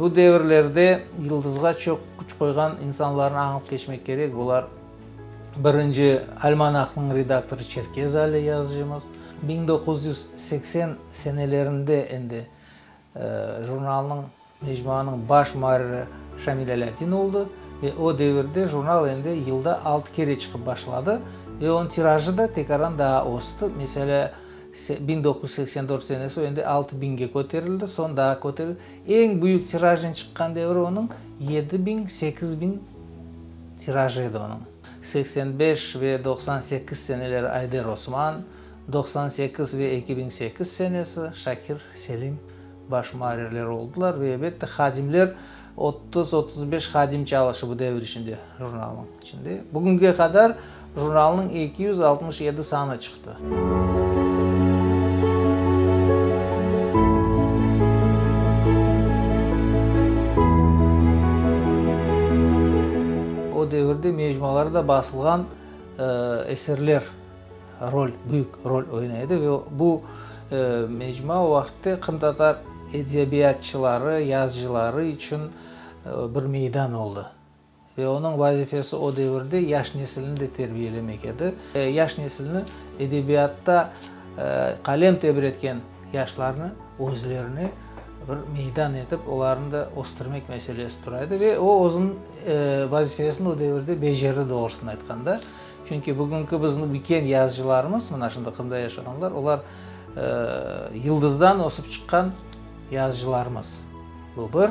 bu devirlerde Yıldızğa çoq küç qoyğan insanlarnı añıp keçmek kerek. Bular, birinci, almanahnıñ redaktorı Çerkez Ali yazıcımız. 1980 senelerinde endi jurnalnıñ, mecmuanıñ baş muarriri Şamil Alâdin oldı ve o devirde jurnal endi yılda altı kere çıqıp başladı ve onıñ tirajı da tekaran daa östi. Meselâ, 1984 senesi o endi altı biñge köterildi, soñ daa köterildi. Eñ büyük tirajnen çıqqan devri onıñ yedi biñ, sekiz biñ tirajı edi onıñ. 85 ve 98 seneleri Ayder Osman, 98 ve 2008 senesi Şakir Selim baş muarrirler oldılar ve elbette hadimler, 30-35 hadim çalışı bu devir içinde jurnalnıñ içinde. Bugünge qadar jurnalnıñ 267 sanı çıqtı. O devirde mecmualarda basılğan eserler rol, büyük rol oynay edi ve bu mecmua o vaqıtte qırımtatar edebiyatçıları, yazıcıları içün bir meydan oldı. Ve onıñ vazifesi o devirde yaş nesilni de terbiyelemek edi. Yaş nesilni edebiyatta qalem tebretken yaşlarnı özlerine bir meydan etip, olarnı da östürmek meselesi tura edi. Ve o özüniñ vazifesini o devirde becerdi, doğrusını aytqanda. Çünki bugünki bizim üyken yazıcılarımız, mına şimdi Qırımda yaşağanlar, olar Yıldızdan ösip çıqqan yazıcılarımız. Bu bir.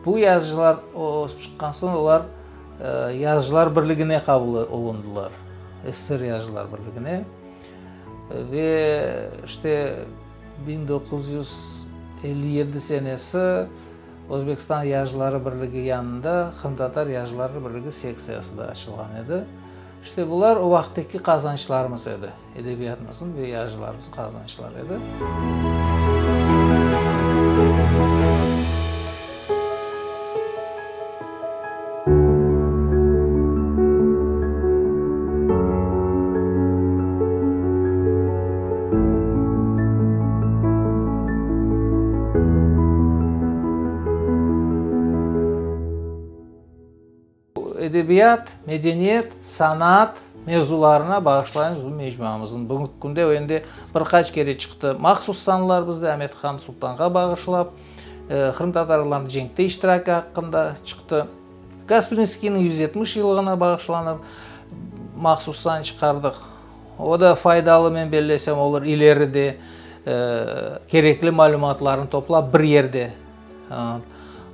Bu yazıcılar ösip çıqqan soñ, olar Yazıcılar birligine qabul olundılar, SSR Yazıcılar birligine. Ve işte 1957 senesi Özbekistan Yazıcıları birligi yanında Qırımtatar Yazıcıları birligi sektsiyası da açılğan edi. İşte bular o vaqıttaki qazançlarımız edi, edebiyatımıznıñ ve yazıcılarımıznıñ qazançları edi. Edebiyat, medeniyet, sanat mevzularına bağışlaymız bu mecmuamıznı. Bugünki künde o endi bir qaç kere çıqtı. Mahsus sanlar bizde Amet-Han Sultanğa bağışlap, qırımtatarlarnıñ cenkte iştiraki aqqında çıqtı. Gasprinskiyniñ 170 yıllığına bağışlanıp mahsus san çıqardıq. O da faydalı, men bellesem, olur ileride kerekli malümatlarnı toplap bir yerde.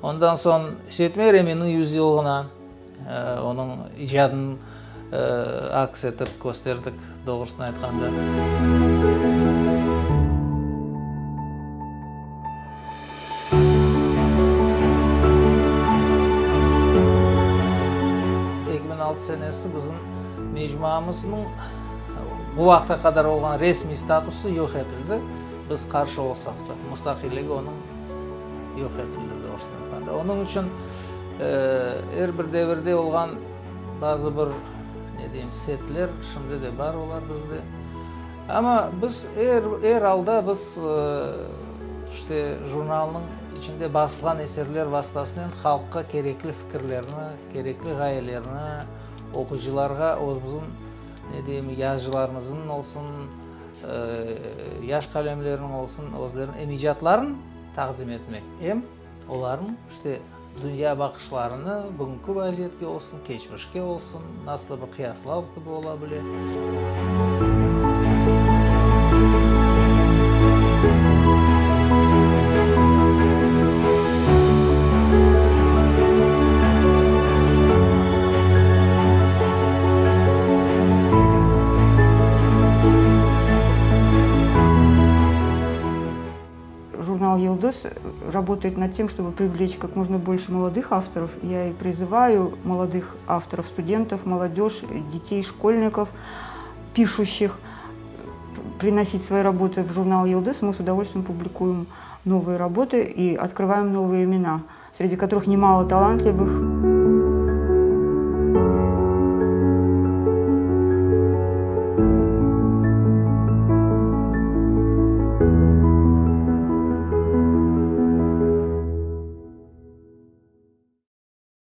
Ondan soñ Seytmeir Eminniñ 100 yıllığına onıñ icadını aks etip kösterdik, doğrusını aytqanda. 2006 senesi bizim mecmuamıznıñ bu vaqıtqa qadar olğan resmiy statusı yoq etildi, biz qarşı olsaq da, mustaqilligi onıñ yoq etildi, doğrusını aytqanda. Onıñ içün er bir devirde olğan bazı bir, ne deyim, setler şimdi de bar olar bizde. Amma biz er, er alda biz, işte, jurnalnıñ içinde basılğan eserler vastasınen halqqa kerekli fikirlerni, kerekli ğayelerni, oquyıcılarğa özümüzniñ, ne deyim, yazıcılarımıznıñ olsun, yaş qalemlerniñ olsun, özleriniñ em icatların taqdim etmek, em olarnıñ, işte, dünya baqışlarını bugünki vaziyetke olsun, keçmişke olsun, nasıl da bir qıyaslav kibi ola bile. Журнал «Йылдыз» работает над тем, чтобы привлечь как можно больше молодых авторов. Я и призываю молодых авторов, студентов, молодежь, детей, школьников, пишущих, приносить свои работы в журнал «Йылдыз». Мы с удовольствием публикуем новые работы и открываем новые имена, среди которых немало талантливых.